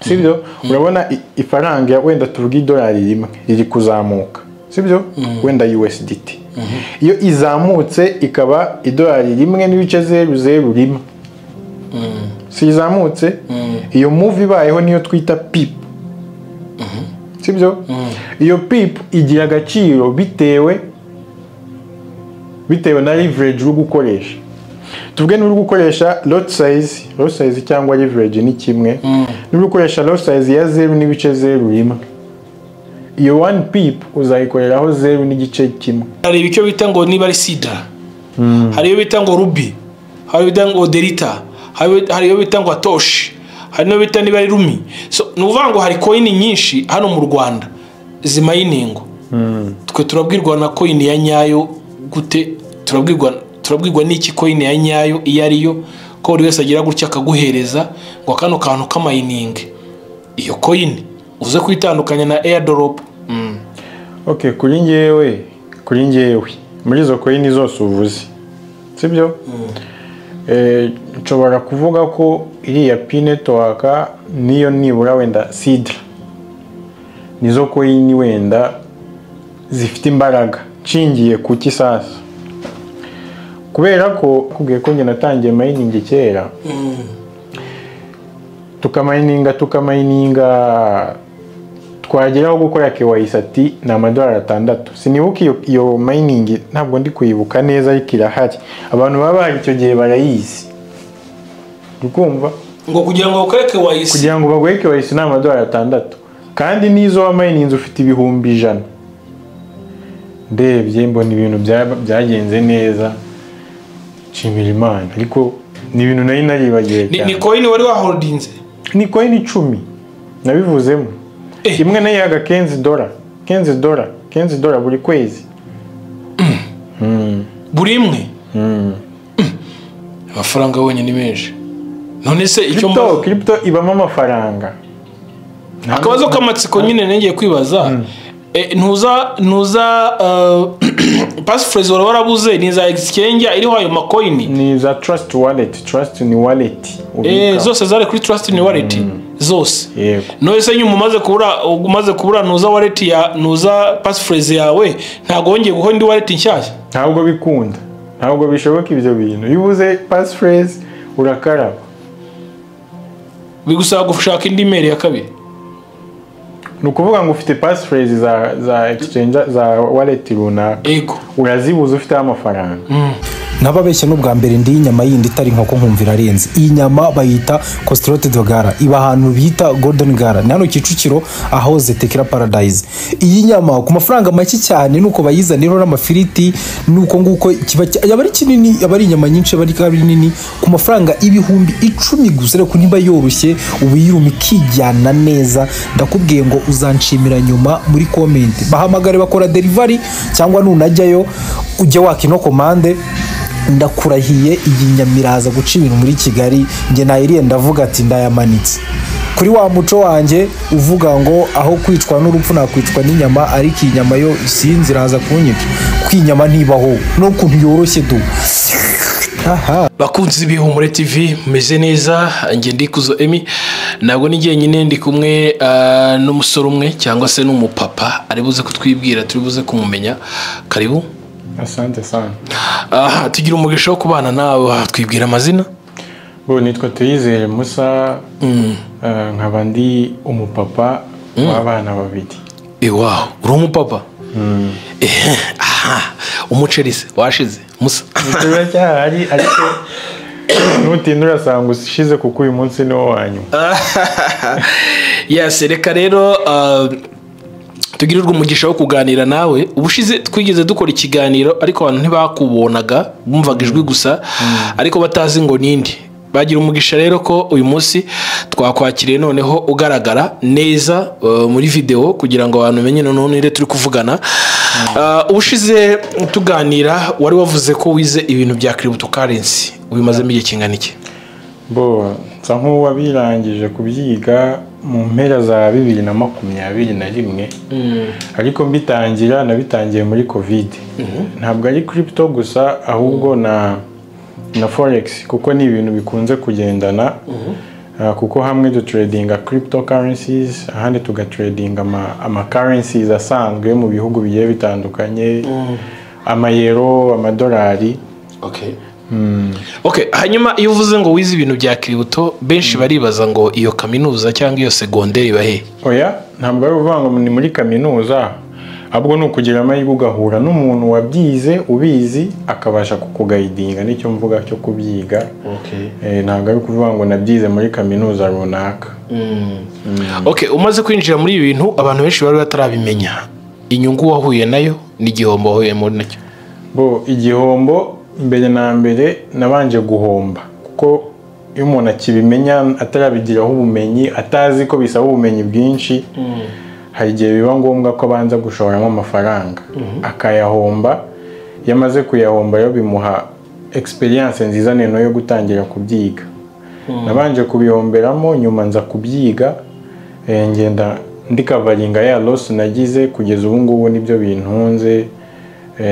Sibyo? Urabona ifaranga, wenda tuvuge idolari rimwe riri kuzamuka, sibyo? Wenda USDT iyo izamutse ikaba idolari 1.001, si izamutse? Iyo move ibayeho niyo twita pip, sibyo? Iyo pip igira agaciro bitewe na leverage uri gukoresha. Tuvuge niba uri gukoresha lot size, lot size cyangwa leverage ni kimwe, niba uri gukoresha lot size ya 0.01, iyo 1 pip uzayikoreraho 0.1. Hari icyo bita ngo niba ari Sidra, hari iyo bita ngo Ruby, hari iyo bita ngo Delta, hari iyo bita ngo Atoshi, hari n'iyo bita niba ari Rumi. So ni ukuvuga ngo hari coin nyinshi hano mu Rwanda zimayiningwa. Twe turabwirwa na coin ya nyayo gute? Turabwirwa n'iki coin ya nyayo iyo ariyo, ko buri wese agira gutya akaguhereza ngo kano kantu k'amayiningi, iyo coin uze kwitandukanya na airdrop? Okay, kuri njyewe muri izo coin zose uvuze, sibyo, nshobora kuvuga ko iriya Pi Network niyo nibura wenda Sidra nizo coin wenda zifite imbaraga. Nshingiye ku kisasa, kubera ko kubwiye ko njye natangiye mining kera, tukamayininga, twageraho gukora KYC ati ni amadolari 6. Sinibuka iyo mining, ntabwo ndi kuyibuka neza, ariko irahari, abantu baba bahari icyo gihe barayizi, ukumva. Ngo kugira ngo bakore KYC? Kugira ngo baguhe KYC ni amadolari 6, kandi n'izo wamayininze ufite 100,000. Ndebye mbona ibintu byagenze neza, nshimira Imana, ariko ni ibintu nari naribagiwe cyane. Ni coin wari waholdinze? Ni coin 10 nabivuzemo. Imwe nayihaga 15 dola, 15 dola, 15 dola buri kwezi. Buri imwe? Amafaranga wenyine ni menshi. None se icyo Crypto, mbaza crypto ibamo amafaranga. Akabazo k'amatsiko nyine nengeye kwibaza, ntuza passphrase wari warabuze ni za exchange iriho ayo macoin? Ni za Trust Wallet. Trust ni wallet ubika. Zose zari kuri Trust ni wallet zose? Yego. None se nyuma umaze kubura ntuza wallet ya ntuza passphrase yawe, ntabwo wongeye gukora indi wallet nshyashya? Ntabwo bikunda, ntabwo bishoboka ibyo bintu. Iyo ubuze passphrase urakaraba. Bigusaba gushaka indi mail ya kabiri? Ni ukuvuga ngo ufite passphrase za exchange, za wallet runaka, urazibuza ufiteho amafaranga. Ntababeshya, n'ubwa mbere ndi inyama yindi itari inkoko nkumva irarenze. Iyi nyama bayita Costrote de Gara, iba ahantu bita Golden Gara, ni hano Kicukiro aho Tekira Paradise. Iyi nyama ku mafaranga make cyane, nuko bayizaniraho n'amafiriti, nuko nguko kiba yaba ari kinini, yaba ari inyama nyinshi, yaba ari nini, ku mafaranga 10,000 gusa. Ariko niba yoroshye ubu yiruma ikijyana neza. Ndakubwiye ngo uzanshimira nyuma muri comment. Bahamagare, bakora delivery, cyangwa nunajyayo ujye waka ino komande. Ndakurahiye, iyi nyama iraza guca ibintu muri Kigali. Njye nayiriye ndavuga ati ndayamanitse kuri wa muco wanjye uvuga ngo aho kwicwa n'urupfu nakwicwa n'inyama, ariko iyi nyama yo sinzi, iraza kunyica, kuko iyi nyama ntibaho n'ukuntu yoroshye du aha. Bakunzi b'Ihumure TV, mumeze neza? Njye ndi Kuzo Emi, ntabwo ni jyenyine, ndi kumwe n'umusore umwe cyangwa se n'umupapa ari buze kutwibwira, turi buze kumumenya. Karibu. Asante sana. Aha tugira umugisha wo kubana nawe, twibwira amazina. Bo, nitwa Tuyizere Musa, nkaba ndi umupapa w'abana babiri. Iwawe uri umupapa? Aha umuceri se washize, Musa? Uracyahari, ariko nutinda urasanga ushize, kuko uyu munsi ni wo wa nyuma. Yes, reka rero tugirirwe umugisha wo kuganira nawe. Ubushize twigeze dukora ikiganiro, ariko abantu ntibakubonaga, bumvaga ijwi gusa ariko batazi ngo ninde. Bagira umugisha rero ko uyu munsi twakwakiriye noneho ugaragara neza muri video, kugira ngo abantu bamenye noneho ninde turi kuvugana. Ubushize tuganira wari wavuze ko wize ibintu bya cryptocurrency. Ubimazemo igihe kingana iki? Bo, nsa nk'uwabirangije kubyiga mu mpera za 2021, ariko mbitangira nabitangiye muri COVID. Ntabwo ari crypto gusa, ahubwo na forex, kuko ni ibintu bikunze kugendana. Kuko hamwe dutradinga cryptocurrencies, ahandi tugatradinga ama currencies asanzwe yo mu bihugu bigiye bitandukanye, amayero, amadolari. Okay, hanyuma iyo uvuze ngo wize ibintu bya crypto, benshi baribaza ngo iyo kaminuza cyangwa iyo segonderi iba he? Oya, ntabwo ari ukuvuga ngo ni muri kaminuza, ahubwo ni ukugira amahirwe ugahura n'umuntu wabyize, ubizi, akabasha kukuguidinga. Nicyo mvuga cyo kubyiga. Ntabwo ari ukuvuga ngo nabyize muri kaminuza runaka. Okay, umaze kwinjira muri ibi bintu abantu benshi bari batarabimenya, inyungu wahuye nayo n'igihombo wahuye muri nacyo? Bo, igihombo, mbere na mbere nabanje guhomba, kuko iyo umuntu akibimenya atarabigiraho ubumenyi, atazi ko bisaba ubumenyi bwinshi, hari igihe biba ngombwa ko abanza gushoramo amafaranga akayahomba. Iyo amaze kuyahomba rero bimuha experience nziza neno yo gutangira kubyiga. Nabanje kubihomberamo, nyuma nza kubyiga, ngenda ndicoveringa ya loss nagize. Kugeza ubu ngubu nibyo bintunze,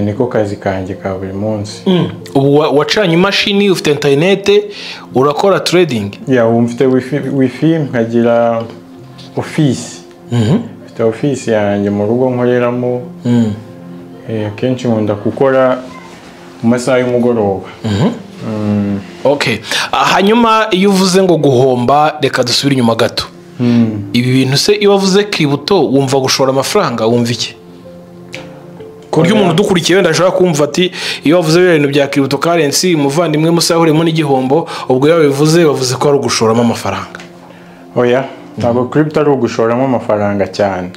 niko kazi kanjye ka buri munsi. Ubu wacanye imashini, ufite interinete, urakora trading? Ya, ubu mfite wifi, nkagira office, mfite office yanjye mu rugo nkoreramo. Akenshi nkunda gukora mu masaha y'umugoroba. Okay. Hanyuma iyo uvuze ngo guhomba, reka dusubire inyuma gato. Ibi bintu se, iyo wavuze crypto wumva gushora amafaranga, wumva iki? Ku buryo umuntu udukurikiye wenda ashobora kumva ati iyo wavuze biriya bintu bya cryptocurrency, umuvandimwe Musa yahuriyemo n'igihombo, ubwo iyo babivuze bavuze ko ari ugushoramo amafaranga. Oya, ntabwo crypto ari ugushoramo amafaranga cyane,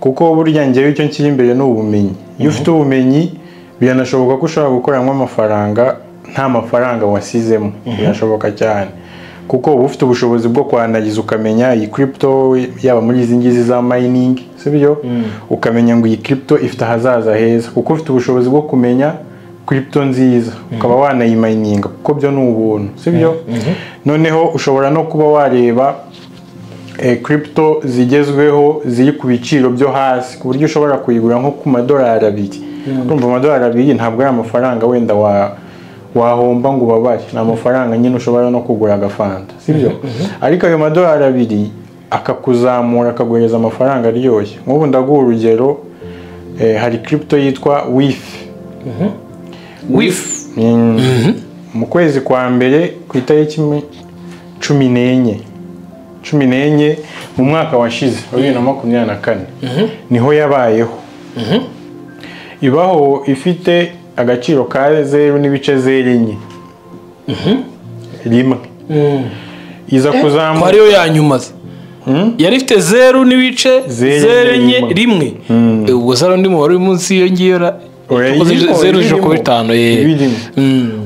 kuko burya njyewe icyo nshyira imbere ni ubumenyi. Iyo ufite ubumenyi biranashoboka ko ushobora gukoramo amafaranga nta mafaranga wasizemo. Birashoboka cyane, kuko uba ufite ubushobozi bwo kwanalyza, ukamenya iyi crypto, yaba muri izi ngizi za mining, sibyo, ukamenya ngo iyi crypto ifite ahazaza heza, kuko ufite ubushobozi bwo kumenya crypto nziza, ukaba wanayimininga, kuko byo ni ubuntu, sibyo? Noneho ushobora no kuba wareba crypto zigezweho ziri ku biciro byo hasi, ku buryo ushobora kuyigura nko ku madolari 2. Urumva amadolari 2 ntabwo ari amafaranga wenda wahomba ngo ubabare, ni amafaranga nyine ushobora no kugura agafanta, sibyo? Ariko ayo madolari 2 akakuzamura, akaguhereza amafaranga aryoshye. Nk'ubu ndaguha urugero, hari crypto yitwa WIF. WIF? Mu kwezi kwa mbere ku itariki 14, 14 mu mwaka washize wa 2024, niho yabayeho. Ibaho ifite agaciro ka 0.04 rimwe, iza Ko kuzamuka. Ariyo ya nyuma se? Yari ifite zeru n'ibice Zeru zeru enye rimwe. Rimwe. Ubwo zari undi mubare uri munsi y'iyo ngiyo ra? Oya, Kuko irimo, zeru ije ibirimo. kuba bitanu. Ibirimo.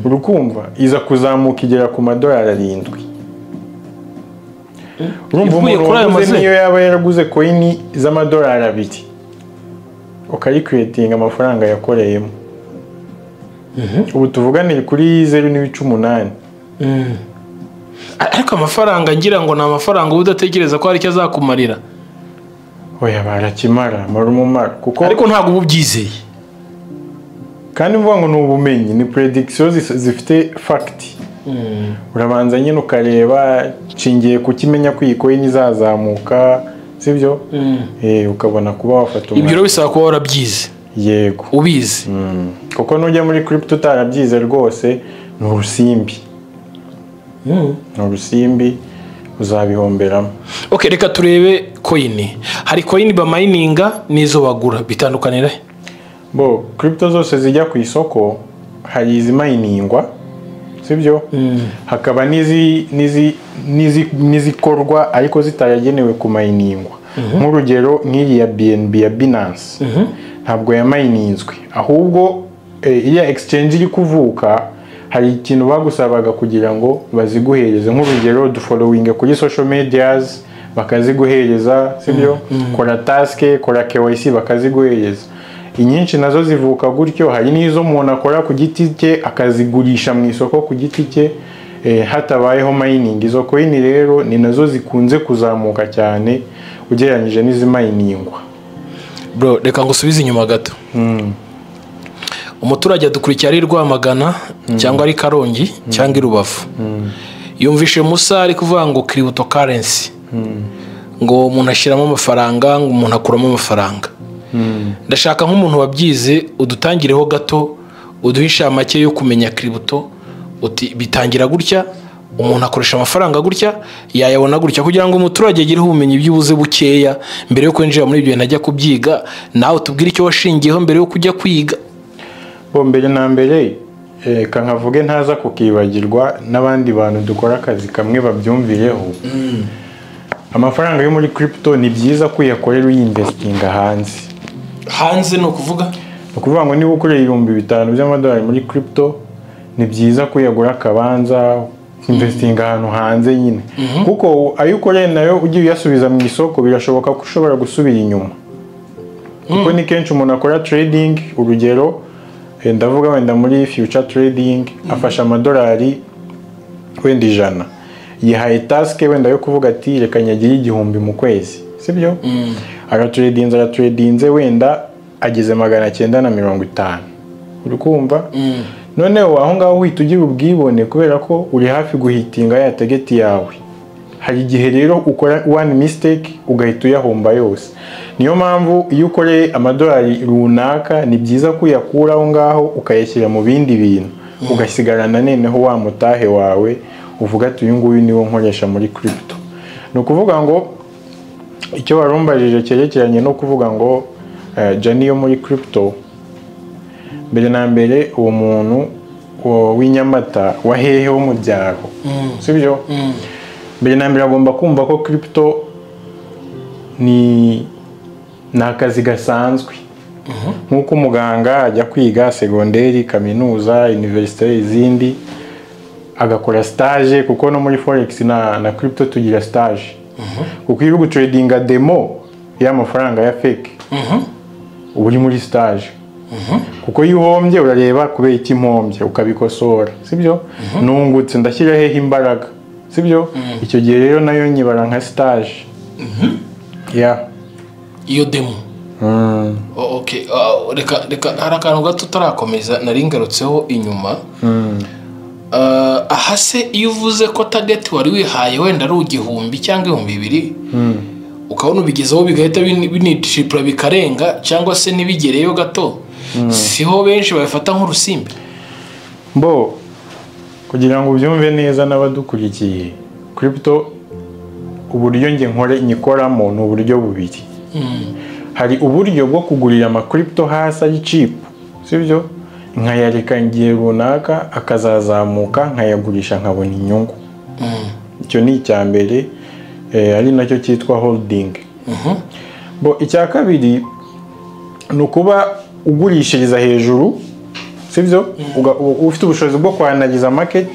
Urukumva iza kuzamuka igera ku madolari 7. Urumva Ivuye umuntu kuri ayo waguze, mazeru? niyo yaba yaraguze coin z'amadolari 2, ukayicreatinga, amafaranga yakoreyemo, ubu tuvuganire kuri 0.8. Ariko amafaranga, ngira ngo ni amafaranga uba udatekereza ko hari icyo azakumarira. Oya, barakimara, mara umumaro kuko Ariko ntabwo uba ubyizeye. Kandi mvuga ngo ni ubumenyi, ni prediction zifite fact. Urabanza nyine ukareba nshingiye kukimenya ko iyi coin izazamuka, sibyo? Ukabona kuba wafata Ibyo umwanya. rero bisaba kuba warabyize? Yego. Ubizi. Kuko nujya muri crypto utarabyize rwose ni urusimbi, ni urusimbi, uzabihomberamo. Ok, reka turebe coin. Hari coin bamininga n'izo bagura, bitandukanira he? Bo, crypto zose zijya ku isoko, hari iziminingwa, sibyo, hakaba n'izikorwa ariko zitaragenewe kuminingwa. Nk'urugero nk'iriya BNB ya Binance ntabwo yamininzwe, ahubwo iriya exchange iri kuvuka, hari ikintu bagusabaga kugira ngo baziguhereze. Nk'urugero dufollowinge kuri social medias bakaziguhereza, sibyo, kora task, kora KYC bakaziguhereza. Inyinshi nazo zivuka gutyo. Hari n'izo umuntu akora ku giti cye, akazigurisha mu isoko ku giti cye, hatabayeho mining. Izo coin rero ni nazo zikunze kuzamuka cyane ugereranyije n'iziminingwa. Bro, reka ngusubize inyuma gato. Umuturage adukurikiye ari i Rwamagana cyangwa ari Karongi cyangwa i Rubavu. Yumvishe Musa ari kuvuga ngo cryptocurrency, ngo umuntu ashyiramo amafaranga, ngo umuntu akuramo amafaranga. Ndashaka nk'umuntu wabyize udutangireho gato, uduhe inshamake yo kumenya crypto, uti bitangira gutya, umuntu akoresha amafaranga gutya, yayabona gutya, kugira ngo umuturage agireho ubumenyi byibuze bukeya mbere yo kwinjira muri ibyo bintu ajya kubyiga. Nawe tubwire icyo washingiyeho mbere yo kujya kwiga. Bo, mbere na mbere, reka nkavuge ntaza kukibagirwa, n'abandi bantu dukora akazi kamwe babyumvireho. Amafaranga yo muri crypto ni byiza ko uyakorera uyinvestinga hanze. Hanze ni ukuvuga? Ni ukuvuga ngo niba ukoreye 5000 by'amadolari muri crypto, ni byiza ko uyagura akabanza, investinga ahantu hanze nyine, kuko ayo ukoreye nayo ugiye uyasubiza mu isoko, birashoboka ko ushobora gusubira inyuma, kuko ni kenshi umuntu akora trading. Urugero, ndavuga wenda muri future trading, afashe amadolari wenda 100, yihaye task wenda yo kuvuga ati reka nyagire 1000 mu kwezi, sibyo? Aratradinze, aratradinze, wenda ageze 950, uri kumva? Noneho aho ngaho uhita ugira ubwibone kubera ko uri hafi guhitinga ya target yawe. Hari igihe rero ukora one mistake ugahita uyahomba yose. Niyo mpamvu iyo ukoreye amadolari runaka, ni byiza ko uyakura aho ngaho ukayashyira mu bindi bintu, ugasigarana noneho wa mutahe wawe uvuga ati uyu nguyu niwo nkoresha muri crypto. Ni ukuvuga ngo icyo warumbajije cyerekeranye no kuvuga ngo journey yo muri crypto, mbere na mbere uwo muntu w'inyamata wa hehe, wo mu byaro, sibyo? Mbere na mbere agomba kumva ko crypto ni akazi gasanzwe, nk'uko umuganga ajya kwiga segonderi, kaminuza, universite, izindi, agakora stage, kuko no muri forex na crypto tugira stage, kuko iyo uri gutradinga demo y'amafaranga ya fake, uba uri muri stage, kuko iyo uhombye urareba kubera iki mpombye, ukabikosora, sibyo? Nungutse, ndashyira hehe imbaraga, sibyo? Icyo gihe rero nayo nyibara nka stage ya Iyo demo. Oh, okay. Reka hari akantu gato tutarakomeza nari ngarutseho inyuma. Aha se iyo uvuze ko target wari wihaye wenda ari 1000 cyangwa 2000, ukabona ubigezeho bigahita binitripura bikarenga cyangwa se ntibigereyo gato, siho benshi babifata nk'urusimbi? Mbo kugira ngo ubyumve neza n'abadukurikiye, crypto uburyo njye nkore nyikoramo ni uburyo bubiri. Hari uburyo bwo kugurira ama crypto hasi ari cheap, sibyo? Nkayareka igihe runaka akazazamuka, nkayagurisha nkabona inyungu. Icyo ni icya mbere, ari nacyo cyitwa holding. Bo icya kabiri ni ukuba ugurishiriza hejuru, sibyo? Ufite ubushobozi bwo kwanaliza market,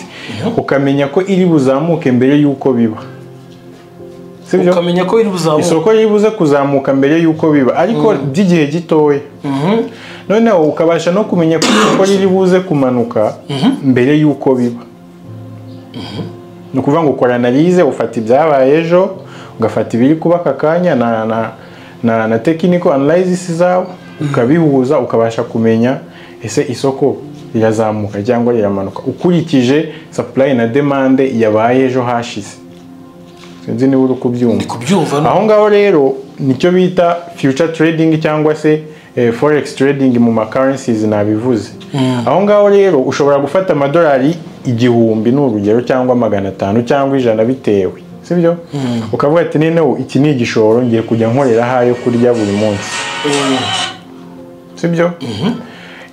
ukamenya ko iri buzamuke mbere y'uko biba, sibyo? Ukamenya ko iri buzamuke. Isoko riri buze kuzamuka mbere y'uko biba, ariko by'igihe gitoya. Noneho ukabasha no kumenya ko isoko riri buze kumanuka mbere y'uko biba. Ni ukuvuga ngo ukora analyse, ufata ibyabaye ejo, ugafata ibiri kuba aka kanya na technical analysis zawe, ukabihuza, ukabasha kumenya ese isoko rirazamuka cyangwa riramanuka ukurikije supply na demand yabaye ejo hashize. Sinzi niba uri kubyumva. Ndi kubyumva no. Aho ngaho rero nicyo bita future trading cyangwa se forex trading mu ma currencies nabivuze. Aho ngaho rero ushobora gufata amadolari 1000, ni urugero, cyangwa 500 cyangwa 100 bitewe, sibyo? Ukavuga ati noneho iki ni igishoro ngiye kujya nkorera ayo kurya buri munsi, sibyo?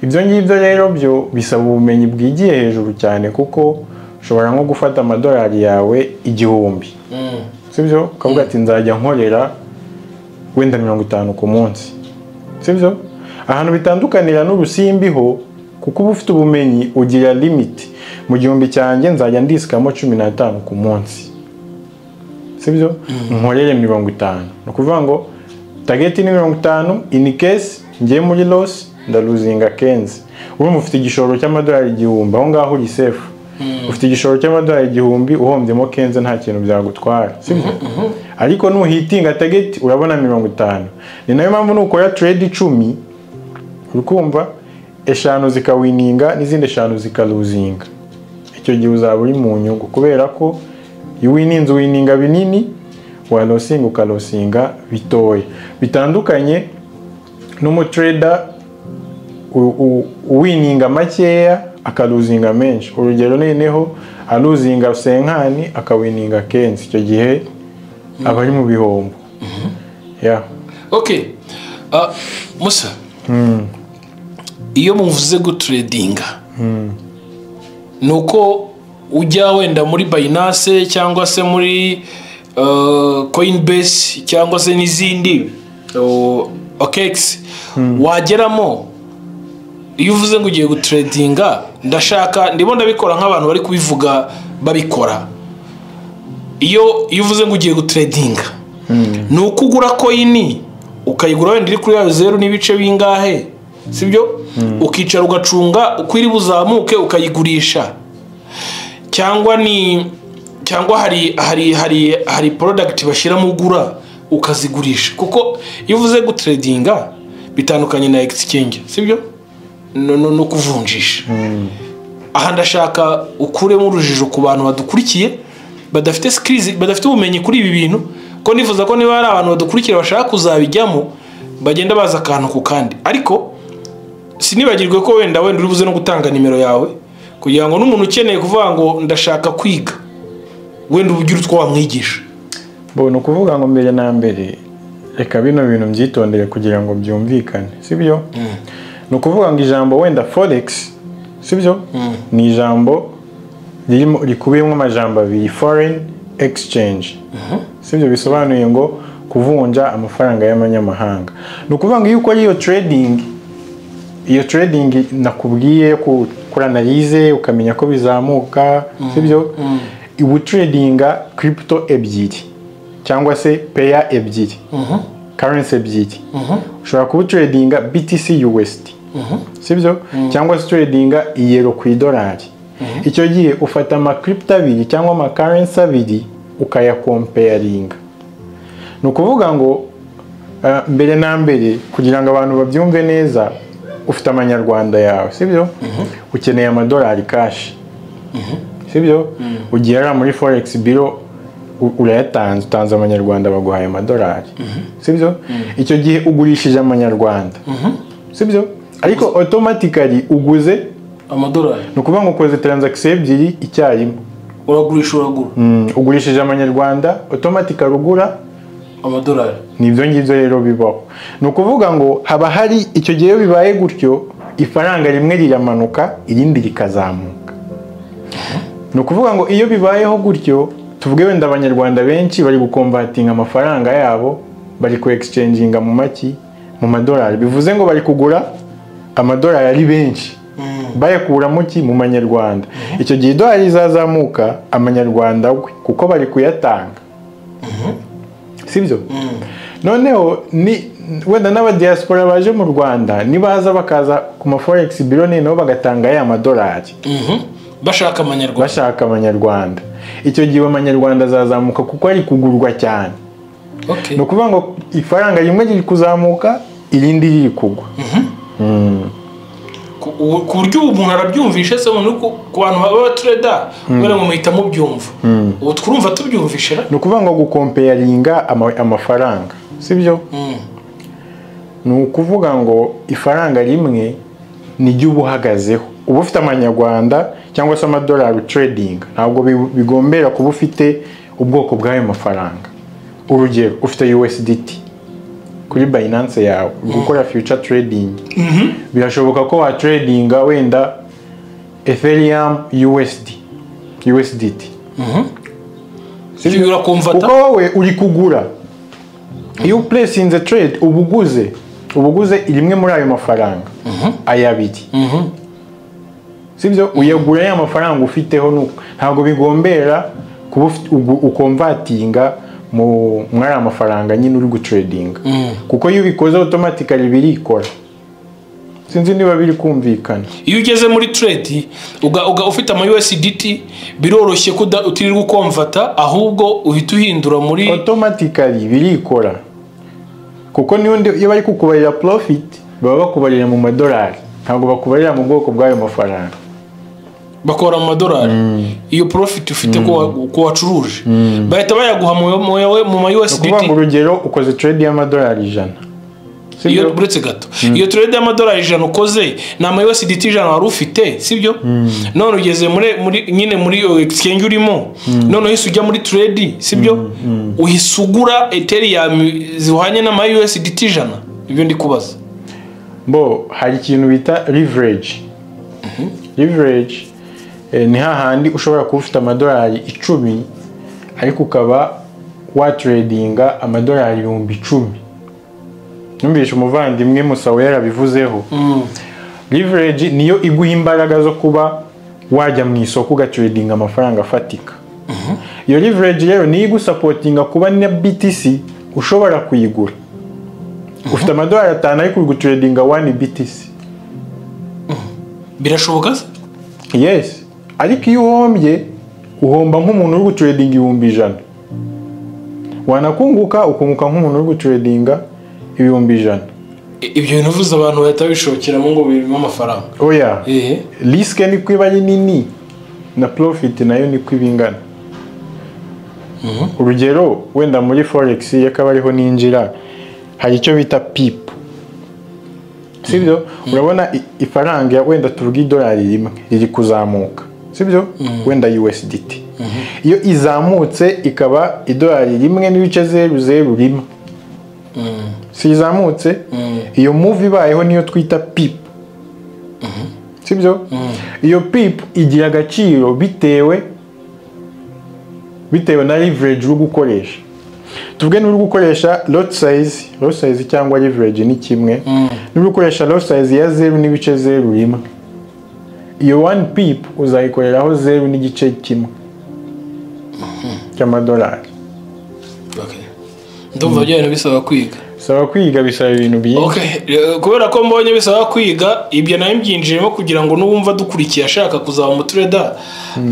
Ibyo ngibyo rero byo bisaba ubumenyi bwigiye hejuru cyane, kuko ushobora nko gufata amadolari yawe 1000, sibyo? Ukavuga ati nzajya nkorera wenda 50 ku munsi, sibyo? Ahantu bitandukanira n'urusimbi ho, kuko uba ufite ubumenyi, ugira limit: mu 1000 cyanjye nzajya ndisikamo 15 ku munsi, sibyo? Nkorere 50. Ni ukuvuga ngo target ni 50, in case ngiye muri loss ndaluzinga 15. Urumva ufite igishoro cy'amadolari 1000, aho ngaho uri safe. Ufite igishoro cy'amadolari 1000, uhombyemo 15 nta kintu byagutwara, sibyo? Ariko nuhitinga target urabona 50. Ni nayo mpamvu nukora trade 10, uri kumva, 5 zikawininga n'izindi 5 zikaluzinga. Icyo gihe rero uba uri Icyo gihe uzaba uri mu nyungu, kubera ko iyo uwininze uwininga binini, walosinga ukalosinga bitoya. Bitandukanye n'umutrader uwininga makeya akaluzinga menshi. Urugero, noneho aluzinga 50 akawininga 15, icyo gihe aba ari mu bihombo. Yeah. Okay. Musa, iyo muvuze gutradinga, ni uko ujya wenda muri Binance cyangwa se muri Coinbase cyangwa se n'izindi, OKX, wageramo, iyo uvuze ngo ugiye gutradinga, ndashaka, ndimo ndabikora nk'abantu bari kubivuga babikora, iyo uvuze ngo ugiye gutradinga, ni uko ugura coin, ukayigura wenda iri kuri ya zeru n'ibice bingahe, sibyo? Ukicara ugacunga uko iri buzamuke ukayigurisha, cyangwa ni cyangwa hari product bashyiramo ugura ukazigurisha? Kuko iyo uvuze gutradinga bitandukanye na exchange, sibyo? No kuvunjisha. Aha ndashaka ukuremo urujijo ku bantu badukurikiye badafite skills, badafite ubumenyi kuri ibi bintu, ko nifuza ko niba hari abantu badukurikira bashaka kuzabijyamo, bagenda baza akantu ku kandi. Ariko sinibagirwe ko wenda uri buze no gutanga nimero yawe, kugira ngo n'umuntu ukeneye kuvuga ngo ndashaka kwiga, wenda ugira utwo wamwigisha. Bo, ni ukuvuga ngo mbere na mbere reka bino bintu mbyitondere kugira ngo byumvikane, sibyo? Ni ukuvuga ngo ijambo wenda forex, sibyo, ni ijambo ririmo, rikubiyemo amajambo abiri, foreign exchange, sibyo? Bisobanuye ngo kuvunja amafaranga y'amanyamahanga. Ni ukuvuga ngo iyo ukora iyo trading, iyo trading nakubwiye kuri analyse, ukamenya ko bizamuka, sibyo, ubu tradinga crypto ebyiri cyangwa se pair ebyiri, currency ebyiri. Ushobora kuba tradinga BTC USD, sibyo, cyangwa se tradinga iyero ku idolari. Icyo gihe ufata ama crypto abiri cyangwa ama currency abiri ukayakomparinga. Ni ukuvuga ngo mbere na mbere, kugira ngo abantu babyumve neza, ufite amanyarwanda yawe, sibyo, ukeneye amadolari cash, sibyo? Ugiye hariya muri forex bureau, urayatanze, utanze amanyarwanda, baguhaye amadolari, sibyo? Icyo gihe ugurishije amanyarwanda, sibyo, ariko automatically uguze amadolari. Ni ukuvuga ngo ukoze transaction ebyiri icyarimwe. Uragurisha, uragura. Ugurishije amanyarwanda, automatically ugura amadolari. Ni ibyo ngibyo rero bibaho. Ni ukuvuga ngo haba hari icyo gihe, iyo bibaye gutyo, ifaranga rimwe riramanuka irindi rikazamuka. Ni ukuvuga ngo iyo bibayeho gutyo, tuvuge wenda abanyarwanda benshi bari gukonvertinga amafaranga yabo, bari ku exchanginga mu maki, mu madolari, bivuze ngo bari kugura amadolari ari benshi, bayakura mu ki, mu manyarwanda. Icyo gihe idolari rizazamuka, amanyarwanda we, kuko bari kuyatanga, sibyo? Noneho ni wenda n'abadiaspora baje mu Rwanda, nibaza bakaza ku ma forex bureau, noneho bagatanga ya madolari bashaka amanyarwanda, bashaka amanyarwanda, icyo gihe amanyarwanda azazamuka kuko ari kugurwa cyane. Ni ukuvuga ngo ifaranga rimwe riri kuzamuka, irindi riri kugwa. Ku buryo ubu umuntu arabyumvishe se? Umuntu ku bantu baba batrader, kubera ngo muhita mubyumva, ubu twumva tubyumvishe ra? Ni ukuvuga ngo gukomparinga amafaranga, sibyo? Ni ukuvuga ngo ifaranga rimwe niryo uba uhagazeho, uba ufite amanyarwanda cyangwa se amadolari trading, ntabwo bigombera kuba ufite ubwoko bw'ayo mafaranga. Urugero, ufite USDT kuri Binance yawe, uri gukora future trading, birashoboka ko wa tradinga wenda Ethereum USD USDT. Icyo urakonverta. Kuko wowe uri kugura, iyo uplacinze trade uba uguze rimwe muri ayo mafaranga aya abiri, sibyo? Uyagura ya mafaranga ufiteho. Nuko ntabwo bigombera kuba ukonvertinga mu muri aya mafaranga nyine uri gutradinga, kuko iyo ubikoze automatically birikora. Sinzi niba biri kumvikana. Iyo ugeze muri trade uga ufite ama USDT, biroroshye ko utirirwa ukonverta, ahubwo uhita uhindura muri Automatically birikora, kuko niyo iyo bari kukubarira profit, baba bakubarira mu madolari, ntabwo bakubarira mu bwoko bw'ayo mafaranga. Bakora mu madolari. Iyo profit ufite ko wacuruje bahita bayaguha mu ma USDT. Ukuvuga ngo urugero ukoze trade y'amadolari 100. Iyo buretse gato, iyo trade y'amadolari 100 ukoze ni ama USDT 100 wari ufite, sibyo? None ugeze muri nyine muri exchange urimo, none uhise ujya muri trade, sibyo? Uhise ugura Ethereum zihwanye n'ama USDT 100. Ibyo ndi kubaza. Bo hari ikintu bita leverage. Leverage ni hahandi ushobora kuba ufite amadolari 10 ariko ukaba watradinga amadolari 10,000. Numvise umuvandimwe Musawe yarabivuzeho. Leverage niyo iguha imbaraga zo kuba wajya mu isoko ugatradinga amafaranga afatika. Iyo leverage rero niyo igusapotinga kuba na BTC ushobora kuyigura. Ufite amadolari 5 ariko uri gutradinga 1 BTC. Birashoboka se? Yes. Ariko iyo uhombye uhomba nk'umuntu uri gutradinga 100,000. Wanakunguka ukunguka nk'umuntu uri gutradinga 100,000. Ibyo bintu uvuze abantu bahita bishokeramo ngo birimo amafaranga. Oya. Risk ni kwiba ari nini na profit nayo ni kwibingana. Urugero wenda muri forex yakaba ariho ninjira hari icyo bita pip. Sibyo? Urabona ifaranga wenda tuvuga idolari rimwe riri kuzamuka. Sibyo? Wenda USDT. Iyo izamutse ikaba idolari 1.001. Si izamutse, iyo move ibayeho niyo twita pip. Sibyo? Iyo pip igira agaciro bitewe na leverage uri gukoresha. Tuvuge n'uri gukoresha lot size cyangwa leverage ni kimwe. N'uri gukoresha lot size ya 0.01. Iyo 1 pip uzayikoreraho 0.1 cy'amadolari. Okay. Ndumva byo bisaba kwiga. Bisaba kwiga, bisaba ibintu byinshi. Okay, kubera ko mbonye bisaba kwiga, ibyo nayo mbyinjiremo kugira ngo n'uwumva dukurikiye ashaka kuzaba umutrader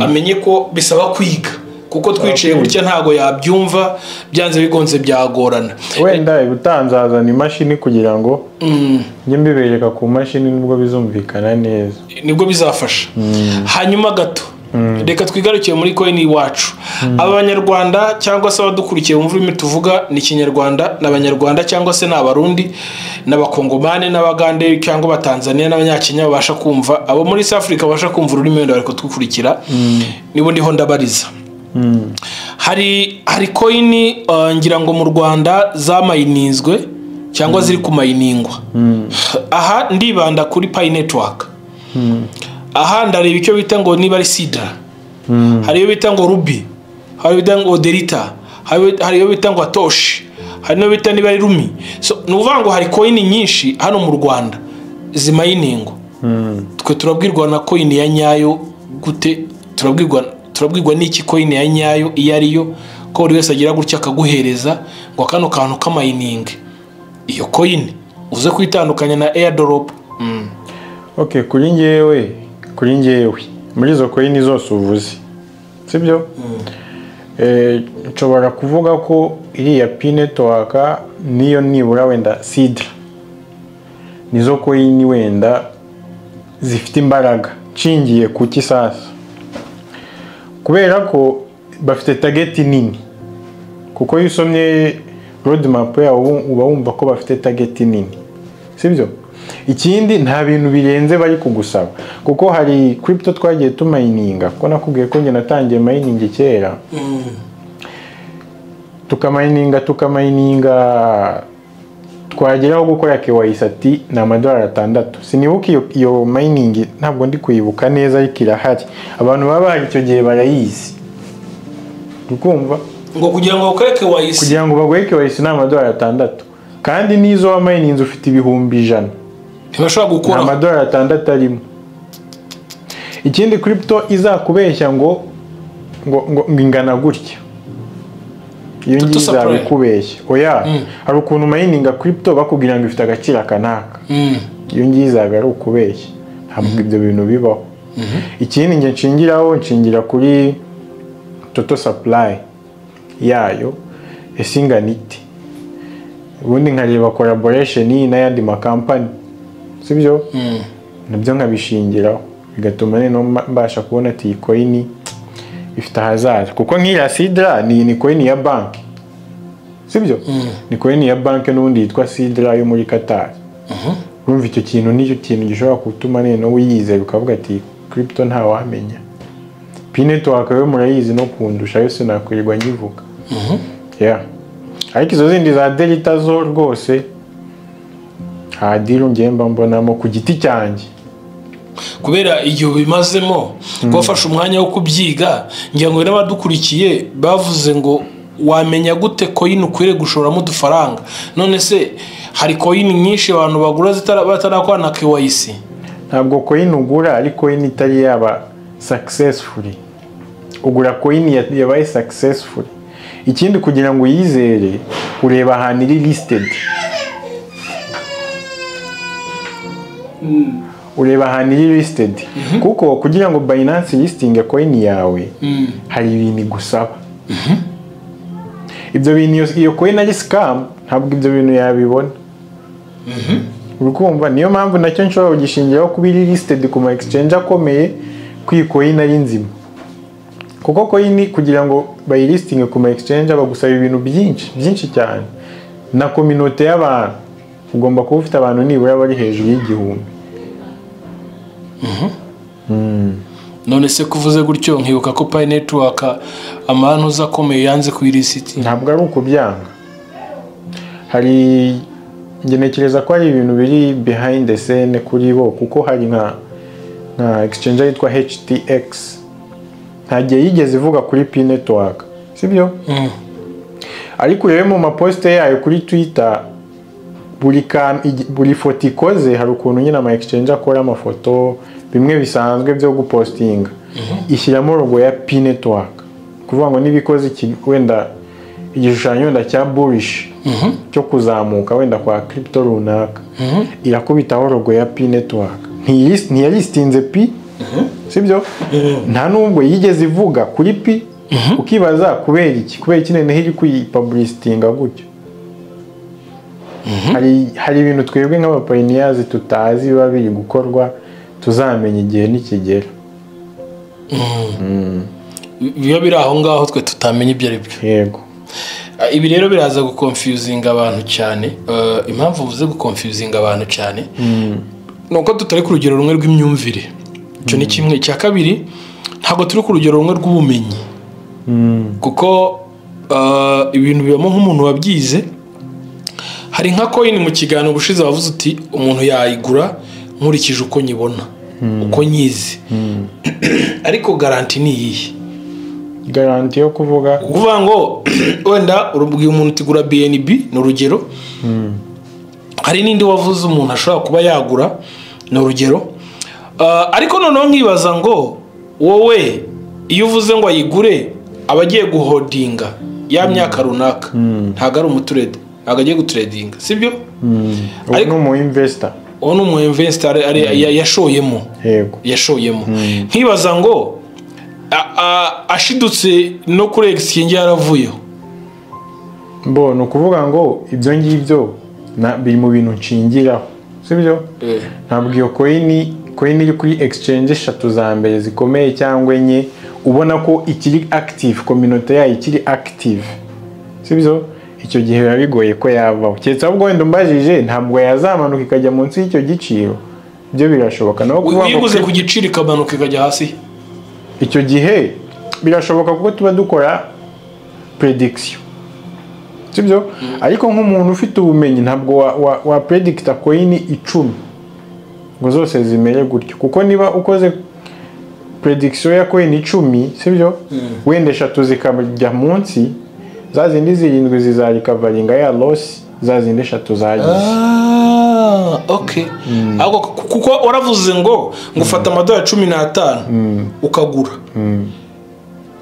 amenye ko bisaba kwiga. Kuko twicaye gutya ntago yabyumva, byanze bigonze byagorana. Wenda ibutanzazana imashini kugira ngo njye mbibereka ku mashini nubwo bizumvikana neza. Nibwo bizafasha. Hanyuma gato reka twigarukiye muri coin iwacu. Abanyarwanda cyangwa se abadukurikiye bumva ururimi tuvuga ni Kinyarwanda, n'Abanyarwanda cyangwa se n'Abarundi n'Abakongomane n'Abagande cyangwa Abatanzania n'Abanyakenya babasha kumva, abo muri South Africa babasha kumva ururimi wenda bari kudukurikira. Nibo ndiho ndabariza. Hari coin ngira ngo mu Rwanda zamayininzwe cyangwa ziri kumayiningwa. Aha ndibanda kuri Pi Network. Aha ndareba icyo bita ngo niba ari Sidra. Hari iyo bita ngo Ruby, hari bita ngo Delta, hari iyo bita ngo Atoshi, hari no bita niba ari Rumi. So nuvuga ngo hari coin nyinshi hano mu Rwanda zimayiningwa. Twe turabwirwa na coin ya nyayo gute? Turabwirwa n'iki coin ya nyayo iyo ariyo, ko buri wese agira gutya akaguhereza ngo kano kantu kamayininge. Iyo coin uze kwitandukanya na airdrop. Okay, kuri ngewe muri izo coin zose uvuze, sibyo? Nshobora kuvuga ko iriya Pi Network niyo nibura wenda Sidra nizo coin wenda zifite imbaraga nshingiye ku kisasa, kubera ko bafite target nini. Kuko iyo usomye roadmap yabo uba wumva ko bafite target nini, sibyo? Ikindi nta bintu birenze bari kugusaba, kuko hari crypto twagiye tumayininga, kuko nakubwiye ko njye natangiye mining kera. Tukamayininga twageraho gukora KYC ati ni amadolari 6. Sinibuka iyo mining ntabwo ndi kuyibuka neza ariko irahari, abantu baba bahari icyo gihe barayizi. Ukumva ngo kugira ngo bakore KYC, kugira ngo baguhe KYC ni amadolari 6, kandi nizo wa mining ufite 100,000 ntibashobora gukora amadolari 6 arimo. Ikindi crypto izakubeshya ngo ngo ingana gutya, iyo ngiye izabikubeshya. Oya, hari ukuntu mininga crypto bakubwira ngo ifite agaciro kanaka, iyo ngiye izaba ari ukubeshya, ntabwo ibyo bintu bibaho. Ikindi nge nshingiraho, nshingira kuri total supply yayo esingana ite, ubundi nkareba collaboration n'ayandi makampani, sibyo? Nabyo nkabishingiraho. Bigatuma rero mbasha kubona ati iyi coin ifite ahazaza, kuko nk'iriya Sidra ni coin ya banki, sibyo? Ni coin ya banki n'ubundi yitwa Sidra yo muri Qatar. Urumva icyo kintu nicyo kintu gishobora gutuma noneho wiyizera ukavuga ati crypto ntawamenya. Pi Network yo murayizi no kundusha, yose nakwirirwa nyivuga. Yeah. Ariko izo zindi za Delta zo rwose nta deal njye mba mbonamo ku giti cyanjye. Kubera igihe ubimazemo, wafashe umwanya wo kubyiga, ngira ngo n'abadukurikiye bavuze ngo wamenya gute coin ukwiriye gushoramo udufaranga? None se hari coin nyinshi abantu bagura batarakora na KYC? Ntabwo coin ugura ari coin itari yaba successfully, ugura coin yabaye successful. Ikindi, kugira ngo uyizere, ureba ahantu iri listed, ureba ahantu iri listed, kuko kugira ngo Binance listing coin yawe hari ibintu igusaba. Ibyo bintu iyo coin ari scam ntabwo ibyo bintu yabibona. Uri kumva? Niyo mpamvu nacyo nshobora kugishingiraho kuba iri listed ku ma exchange akomeye, ko iyi coin ari nzima, kuko coin kugira ngo bayilistinge ku ma exchange bagusaba ibintu byinshi byinshi cyane, na communauté y'abantu, ugomba kuba ufite abantu nibura bari hejuru y'1000. None se kuvuze gutyo nkibuka ko Pi Network amanuza akomeye yanze kuyilisiti? Ntabwo ari ukubyanga, hari, njye ntekereza ko hari ibintu biri behind the scene kuri bo, kuko hari nka exchange yitwa HTX, nta gihe yigeze ivuga kuri Pi Network, sibyo? Ariko urebe mu maposite yayo kuri Twitter, buri foto ikoze, hari ukuntu nyine ama exchange akora amafoto, bimwe bisanzwe byo gupostinga, ishyiramo logo ya Pi Network, kuvuga ngo niba ikoze wenda igishushanyo wenda cya bullish cyo kuzamuka wenda kwa crypto runaka, irakubitaho logo ya Pi Network. Ntiyalistinze Pi, sibyo? Nta nubwo yigeze ivuga kuri Pi. Ukibaza kubera iki noneho iri kuyipublicitinga gutyo? Hari ibintu twebwe nk'abapioneers tutazi biba biri gukorwa, tuzamenya igihe nikigera. Biba biri aho ngaho twe tutamenya ibyo ari byo. Yego. Ibi rero biraza guconfusinga abantu cyane. Impamvu mvuze guconfusinga abantu cyane ni uko tutari ku rugero rumwe rw'imyumvire, icyo ni kimwe. Icya kabiri, ntabwo turi ku rugero rumwe rw'ubumenyi, kuko ibintu bibamo nk'umuntu wabyize. Hari nka coin mu kiganiro ubushize wavuze uti umuntu yayigura nkurikije uko nyibona, uko nyizi, ariko garantie ni iyihe? Garantie yo kuvuga? Kuvuga ngo wenda urubwiye umuntu uti gura BNB, ni urugero. Hari n'indi wavuze umuntu ashobora kuba yagura, ni urugero. Ariko noneho nkibaza ngo wowe iyo uvuze ngo ayigure, aba agiye guholdinga ya myaka runaka, ntabwo ari umutrader, ntabwo agiye gutradinga, sibyo? Ubu ni umu investor. Uwo ni umu investor, yashoyemo. Yego. Yashoyemo. Nkibaza ngo ashidutse no kuri exchange yaravuyeho? Bo ni ukuvuga ngo ibyo ngibyo biri mu bintu nshingiraho, sibyo? Ntabwo iyo coin iri kuri exchange eshatu za mbere zikomeye cyangwa enye, ubona ko ikiri active, community yayo ikiri active, sibyo? Icyo gihe biba bigoye ko yavaho, keretse ahubwo wenda umbajije ntabwo yazamanuka ikajya munsi y'icyo giciro, ibyo birashoboka. Naho kuvuga ngo Uyiguze ku giciro ikamanuka ikajya hasi? Icyo gihe birashoboka, kuko tuba dukora prediction, sibyo? Ariko nk'umuntu ufite ubumenyi ntabwo wa predicta coin 10 ngo zose zimere gutyo, kuko niba ukoze prediction ya coin 10, sibyo, wenda eshatu zikajya munsi, za zindi zirindwi zizarecoveringa ya loss za zindi eshatu zagize. Ah, okay. Ahubwo kuko waravuze ngo ufata amadolari 15 ukagura,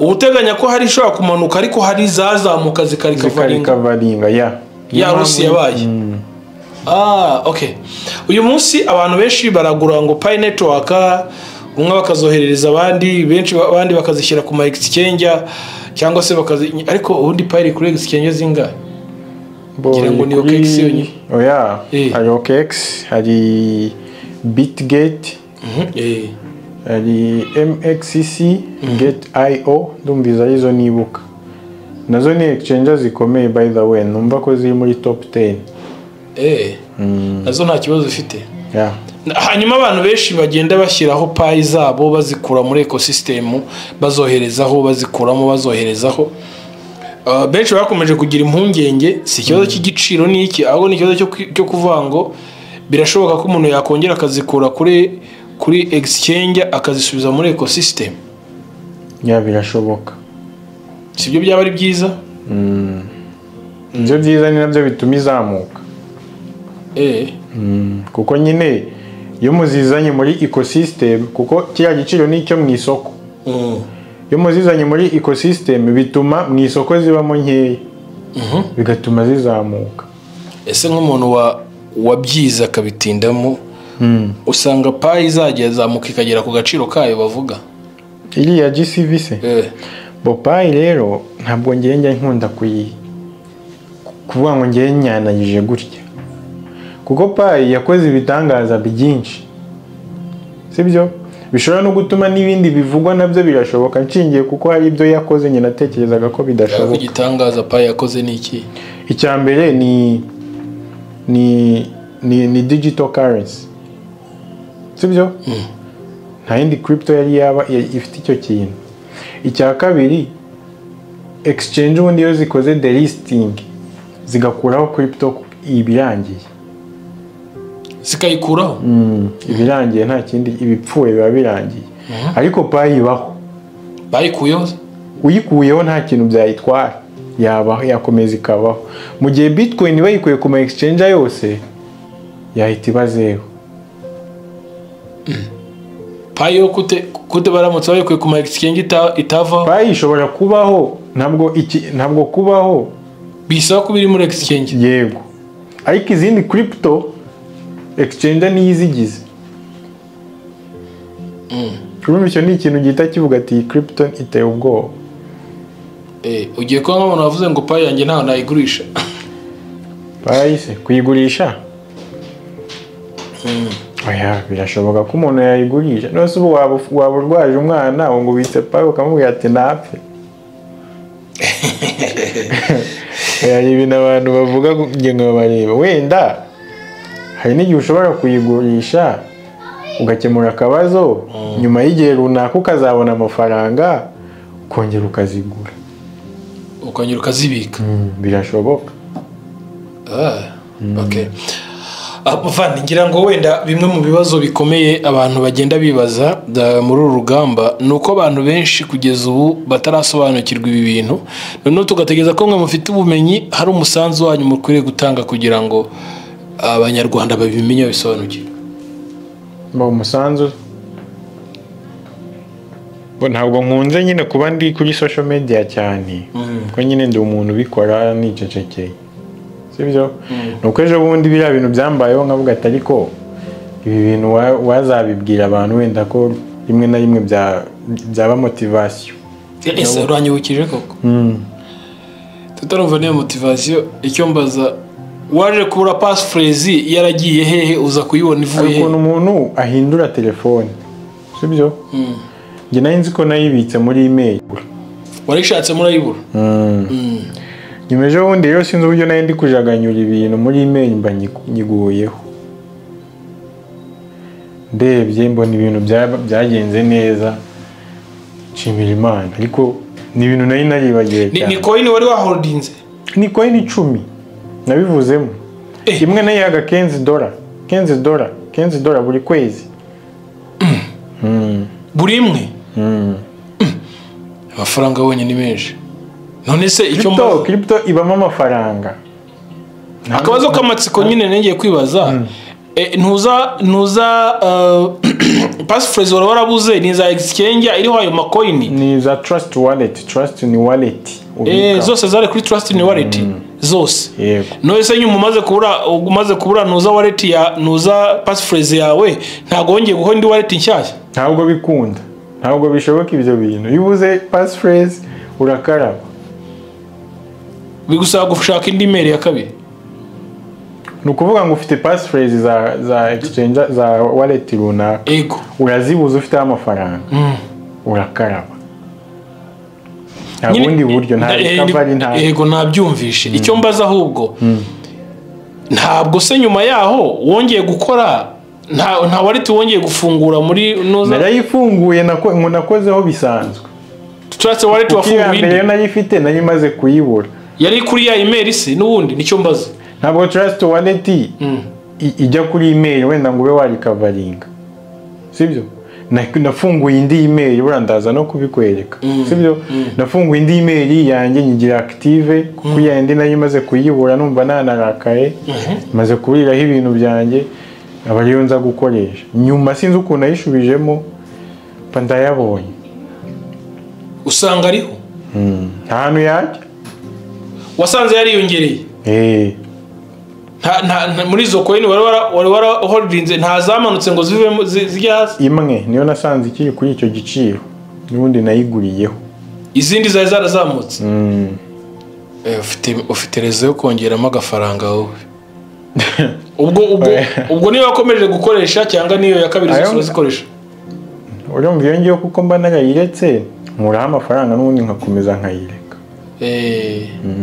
uba uteganya ko hari ishobora kumanuka, ariko hari izazamuka zikarecoveringa. Zikarecoveringa ya Ya loss yabaye. Ah, okay. Uyu munsi abantu benshi baragura ngo Pi Network, umwe bakazoherereza abandi benshi, abandi bakazishyira ku ma exchange cyangwa se bakazi, ariko ubundi Pi iri kuri exchange zingahe? Ngira ngo ni OKX yonyine. Oya. Eh. Hari OKX, hari Bitget. Hari MXC, Gate.io, ndumva arizo nibuka. Nazo ni exchange zikomeye, by the way, numva ko ziri muri top 10. Nazo nta kibazo zifite. Yeah. Hanyuma abantu benshi bagenda bashyiraho Pi zabo, bazikura muri ecosystem bazoherezaho, bazikuramo bazoherezaho. Benshi bakomeje kugira impungenge, si ikibazo cy'igiciro n'iki, ahubwo ni ikibazo cyo kuvuga ngo birashoboka ko umuntu yakongera akazikura kuri exchange akazisubiza muri ecosystem. Yeah, birashoboka. Sibyo byaba ari byiza? Ibyo byiza ni nabyo bituma izamuka. Kuko nyine iyo muzizanye muri ecosystem, kuko kiriya giciro ni icyo mu isoko, iyo muzizanye muri ecosystem bituma mu isoko zibamo nkeya, bigatuma zizamuka. Ese nk'umuntu wabyize akabitindamo, usanga Pi izajya zamuka ikagera ku gaciro kayo bavuga? Iriya GCV se? Bo Pi rero ntabwo ngiye njya nkunda kuvuga ngo ngiye nyananyije gutya, kuko Pi yakoze ibitangaza byinshi, sibyo? Bishobora no gutuma n'ibindi bivugwa nabyo birashoboka, nshingiye kuko hari ibyo yakoze nyine natekerezaga ko bidashoboka. Igitangaza Pi yakoze ni iki? Icya mbere ni digital currency, sibyo? Nta yindi crypto yari yaba ifite icyo kintu. Icya kabiri, exchange ubundi iyo zikoze delisting zigakuraho crypto ibirangiye, zikayikuraho ibirangiye, nta kindi, ibipfuye biba birangiye. Ariko Pi ibaho. Bayikuyeho, uyikuyeho nta kintu byayitwara, yabaho, yakomeza ikabaho. Mu gihe Bitcoin bayikuye ku ma exchange yose yahita iba zero. Pi yo kute baramutse bayikuye ku ma exchange itavaho? Pi ishobora kubaho, ntabwo kubaho bisaba kuba iri muri exchange. Yego, ariko izindi crypto exchange niyo izigize. Urumva icyo ni ikintu gihita kivuga ati iyi crypto iteye ubwoba. Ugiye kuba nk'umuntu wavuze ngo Pi yanjye ntaho nayigurisha. Pi se kuyigurisha? Oya, birashoboka ko umuntu yayigurisha. None se ubu waba urwaje umwana ngo ubitse Pi ukamubwira ati napfe? Hari ibintu abantu bavuga nge nkabareba. Wenda hari n'igihe ushobora kuyigurisha ugakemura akabazo, nyuma y'igihe runaka ukazabona amafaranga ukongera ukazigura, ukongera ukazibika. Birashoboka. Okay. Muvandi, ngira ngo wenda bimwe mu bibazo bikomeye abantu bagenda bibaza muri uru rugamba ni uko abantu benshi kugeza ubu batarasobanukirwa ibi bintu. Noneho tugategereza ko mwe mufite ubumenyi hari umusanzu wanyu mukwiriye gutanga kugira ngo abanyarwanda babimenye, babisobanukirwe. Umusanzu ntabwo nkunze nyine kuba ndi kuri social media cyane, kuko nyine ndi umuntu ubikora nicecekeye, sibyo? Nuko ejo bundi biriya bintu byambayeho nkavuga ati ariko ibi bintu wazabibwira abantu, wenda ko rimwe na rimwe byaba motivation. Ese uranyibukije koko? Tutarumva niyo motivation. Icyo mbaza, waje kubura passphrase yaragiye hehe, uza kuyibona ivuye hehe? Ukuntu umuntu ahindura telefone, sibyo? Njye nari nzi ko nayibitse muri email. Warishatse murayibura? Nyuma ejo bundi rero sinzi uburyo nari ndi kujaganyura ibintu muri email mba nyiguyeho, ndebye mbona ibintu byagenze neza, nshimira Imana. Ariko ni ibintu nari naribagiwe cyane. Ni coin wari waholdinze? Ni coin 10 nabivuzemo. Imwe nayihaga $15, $15, $15 buri kwezi. Buri imwe? Amafaranga abonye ni menshi. None se icyo mbaza, crypto ibamo amafaranga. Akabazo k'amatsiko nyine nengeye kwibaza, ntuza passphrase wari warabuze ni za exchange iriho ayo macoin? Ni za Trust Wallet. Trust ni wallet. Zose zari kuri Trust ni wallet zose. Yego. None se nyuma umaze kubura ntuza wallet ya ntuza passphrase yawe, ntago wongeye gukora indi wallet nshyashya? Ntabwo bikunda, ntabwo bishoboka ibyo bintu. Iyo ubuze passphrase urakaraba, bigusaba gushaka indi mail ya kabiri. Ni ukuvuga ngo ufite passphrase za exchange, za wallet runaka. Ego. Urazibuza ufiteho amafaranga, urakaraba, nta bundi buryo, nta recovery, nta Yego, nabyumvishe. Icyo mbaza ahubwo, ntabwo se nyuma yaho wongeye gukora, nta wallet wongeye gufungura muri nuza? Narayifunguye, ngo nakozeho bisanzwe. Trust Wallet? Kuko iya Wafunguye mbere yo indi? Nari ifite, nari maze kuyibura. Yari kuri ya email se n'ubundi? Nicyo mbaza. Ntabwo Trust Wallet ijya kuri email wenda ngo ube warecoveringa, sibyo? Nafunguye indi email, buriya ndaza no kubikwereka, sibyo? Nafunguye indi email yanjye nyigira active, kuko iya yindi nayo imaze kuyibura, numva nanarakaye, maze kuriraho ibintu byanjye, aba ariyo nza gukoresha nyuma. Sinzi ukuntu nayishubijemo, mba ndayabonye. Usanga ariho? Nta hantu yajya. Wasanze yariyongereye? Eh. Nta muri izo coin wari waraholdinze, nta zamanutse ngo zivemo zijye hasi? Imwe niyo nasanze ikiri kuri icyo giciro n'ubundi nayiguriyeho. Izindi zari zarazamutse. Ufite rezo yo kongeramo agafaranga wowe. Ubwo niyo wakomeje gukoresha cyangwa niyo ya kabiri zose urazikoresha? Urumva iyo ngiyo, kuko mba narayiretse, nkuraho amafaranga n'ubundi nkakomeza nkayireka.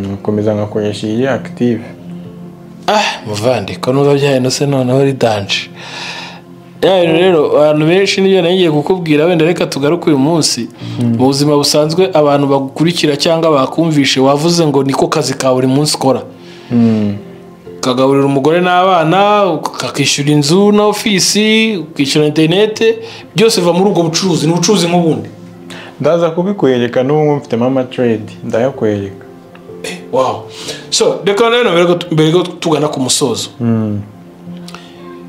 Nkakomeza nkakoresha iyi active. Ah, muvandi, ko nuba byahindutse noneho ari danger ya bintu. Rero abantu benshi, nibyo nari ngiye kukubwira, wenda reka tugaruke uyu munsi mu buzima busanzwe. Abantu bagukurikira cyangwa bakumvishe, wavuze ngo niko kazi ka buri munsi ukora, kagaburira umugore n'abana, kakishyura inzu na ofisi, ukishyura interinete, byose biva muri ubwo bucuruzi. Ni ubucuruzi nk'ubundi. Ndaza kubikwereka, n'ubu mfitemo amatrade, ndayakwereka. Wow. So reka rero mbere yo tugana ku musozo,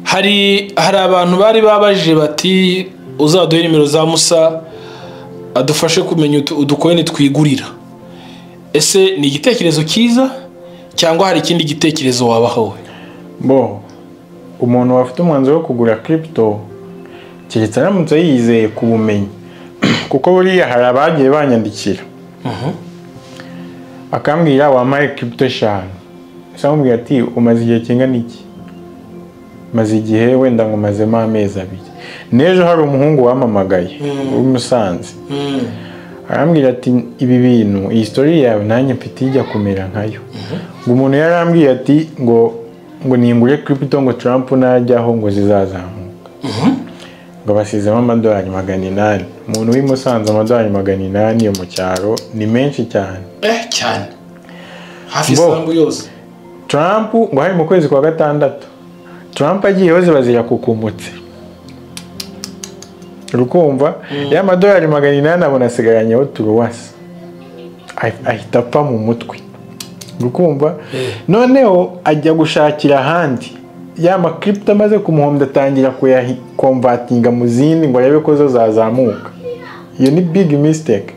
hari abantu bari babajije bati: "Uzaduhe nimero za Musa adufashe kumenya uducoin twigurira." Ese ni igitekerezo cyiza cyangwa hari ikindi gitekerezo wabaha wowe? Bo, umuntu wafite umwanzuro wo kugura crypto, keretse aramutse yizeye ku bumenyi, kuko buriya hari abagiye banyandikira akambwira: "Wampaye crypto 5." Ese amubwira ati: "Umaze igihe kingana iki?" "Maze igihe," wenda ngo mazemo amezi 2. N'ejo hari umuhungu wampamagaye w'i Musanze, arambwira ati: "Ibi bintu, iyi story yawe nanjye mfite ijya kumera nkayo." Ngo umuntu yarambwiye ati ngo ningure crypto, ngo Trump najyaho ngo zizazamuka. Ngo basizemo amadolari 800. Umuntu w'i Musanze, amadolari 800 yo mu cyaro ni menshi cyane. Eh, cyane, hafi Bo. isambu yose. Trump, ngo hari mu kwezi kwa gatandatu, Trump agiyeho ziba zirakukumutse. Urukumva ya madolari 800 abona asigaranyeho turuwasi, ahita apfa mu mutwe. Urukumva noneho ajya gushakira ahandi ya macrypto, amaze kumuhombya atangira kuyaconvertinga mu zindi ngo arebe ko zo zazamuka. Iyo ni big mistake.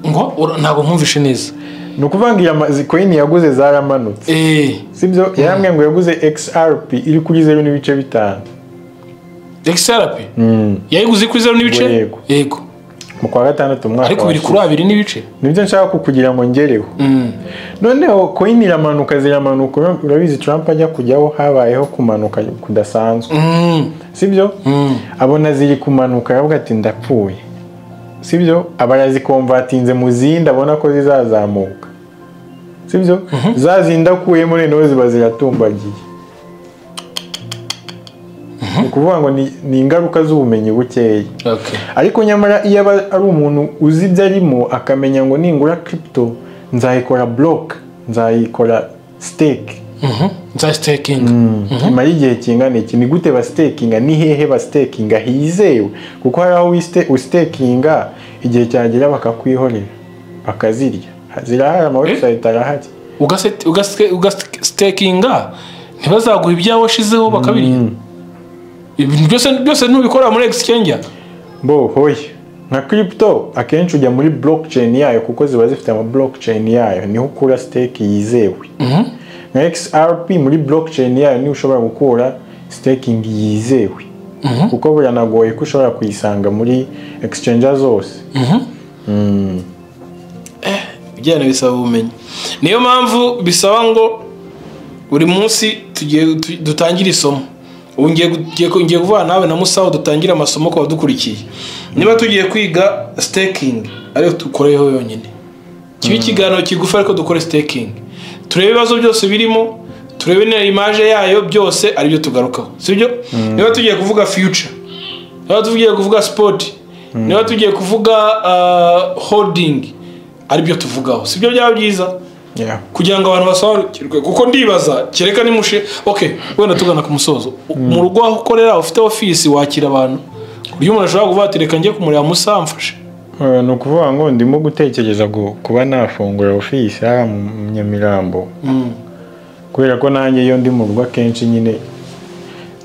Ngo ntabwo nkumvishe neza. Ni ukuvuga ngo iyo coin yaguze zaramanutse, sibyo? Yarambwiye ngo yaguze XRP iri kuri 0.5. XRP yayiguze kuri zeru n'ibice? Yego. Yego. Mu kwa gatandatu umwaka Ariko biri kuri washize. 2 n'ibice. Nibyo nshaka kugira ngo ngereho. Noneho coin iramanuka, ziramanuka. Urabizi Trump ajya kujyaho habayeho kumanuka kudasanzwe, sibyo? Abona ziri kumanuka, aravuga ati: "Ndapfuye," sibyo? Aba yaziconvertinze mu zindi, abona ko zizazamuka, sibyo? Za zindi akuyemo noneho ziba ziratumbagiye. Ni ukuvuga ngo ni ingaruka z'ubumenyi bukeya. Ariko nyamara iyo aba ari umuntu uzi ibyo arimo, akamenya ngo ningura crypto nzayikora block, nzayikora stake, Nza staking. Imara igihe kingana iki, ni gute bastakinga, ni hehe bastakinga hizewe, kuko hari aho ustakinga igihe cyagera bakakwihorera bakazirya. Zirahari, ama website arahari. Ugastakinga ntibazaguha ibyawe washizeho, bakabirya. Ibintu byose byose ntubikora muri exchange? Bo hoya, nka crypto akenshi ujya muri blockchain yayo, kuko ziba zifite ama blockchain yayo, niho ukura stake yizewe. Nka XRP, muri blockchain yayo niho ushobora gukura staking yizewe, kuko biranagoye ko ushobora kuyisanga muri exchange zose. Ibijyanye bisaba ubumenyi, niyo mpamvu bisaba ngo Buri munsi tugiye dutangire isomo. Ubu ngiye kuvana nawe na Musaho dutangire amasomo ku badukurikiye. Niba tugiye kwiga staking, ariyo dukoreho yonyine. Kibe ikiganiro kigufi ariko dukore staking. Turebe ibibazo byose birimo, turebe na image yayo, byose aribyo tugarukaho. Sibyo? Niba tugiye kuvuga future, niba tugiye kuvuga sport, niba tugiye kuvuga holding, aribyo tuvugaho. Sibyo byaba byiza? Yeah. Kugira ngo abantu basobanukirwe, kuko ndibaza kereka nimushe. Okay, wenda tugana ku musozo. Mu rugo aho ukorera ufite office wakira abantu, ku buryo umuntu ashobora kuvuga ati reka njye kumureba Musa amfashe? Ni ukuvuga ngo ndimo gutekereza kuba nafungura office hariya mu Nyamirambo, kubera ko nanjye iyo ndi mu rugo akenshi nyine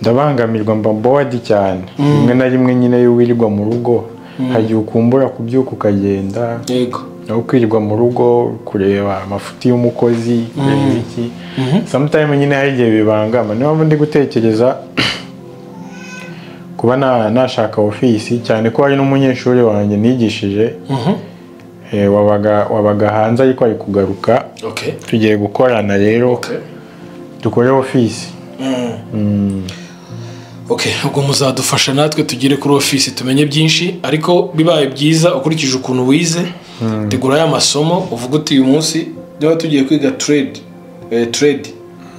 ndabangamirwa, mba bored cyane. Rimwe na rimwe nyine iyo wirirwa mu rugo hari igihe ukumbura kubyuka ukagenda, aho kwirirwa mu rugo kureba amafuti y'umukozi, kureba iki, sometime nyine hari igihe bibangama. Niyo mpamvu ndi gutekereza kuba nashaka ofisi, cyane ko hari n'umunyeshuri wanjye nigishije wabaga hanze ariko ari kugaruka. Tugiye gukorana rero, dukore ofisi. Okay, ubwo muzadufasha natwe tugere kuri ofisi tumenye byinshi. Ariko bibaye byiza, ukurikije ukuntu wize, tegura aya masomo uvuga uti uyu munsi niba tugiye kwiga trade,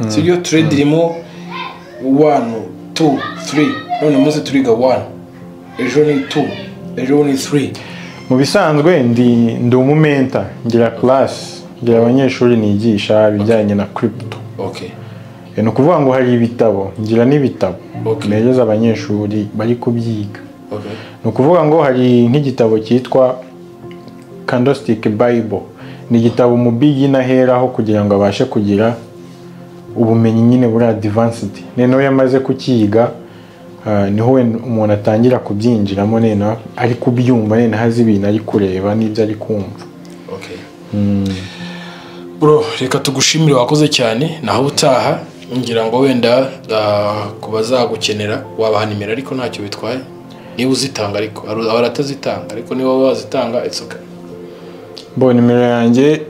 sibyo? Trade irimo 1, 2, 3. None umunsi turiga 1, ejo ni 2, ejo ni 3. Mu bisanzwe ndi umumentor, ngira class, ngira abanyeshuri nigisha ibijyanye na crypto. Ni ukuvuga ngo hari ibitabo, ngira n'ibitabo mpereza abanyeshuri bari kubyiga. Ni ukuvuga ngo hari nk'igitabo cyitwa Candlestick Bible, ni igitabo umubeginner aheraho kugira ngo abashe kugira ubumenyi nyine buri advanced. Noneho iyo amaze kukiga, niho wenda umuntu atangira kubyinjiramo, noneho ari kubyumva, noneho azi ibintu ari kureba n'ibyo ari kumva. Okay. Bro, reka tugushimire, wakoze cyane. Naho ubutaha, ngira ngo wenda ku bazagukenera wabaha nimero, ariko ntacyo bitwaye niba uzitanga, ariko hari abatazitanga, ariko niba wazitanga it's okay. Bo nimero yanjye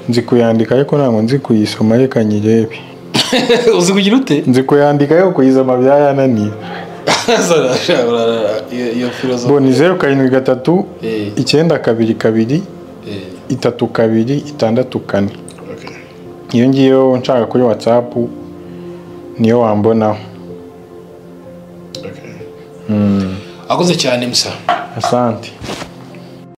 nzi kuyandika ariko ntabwo nzi kuyisoma, reka nyirebe. Uzi kugira ute? Nzi kuyandika ariko kuyisoma byarananiye. Iyo filozofi. Bo ni 073 922 3264. Iyo ngiyo nshaka kuri WhatsApp niyo wambonaho. Akoze cyane, Musa. Asante.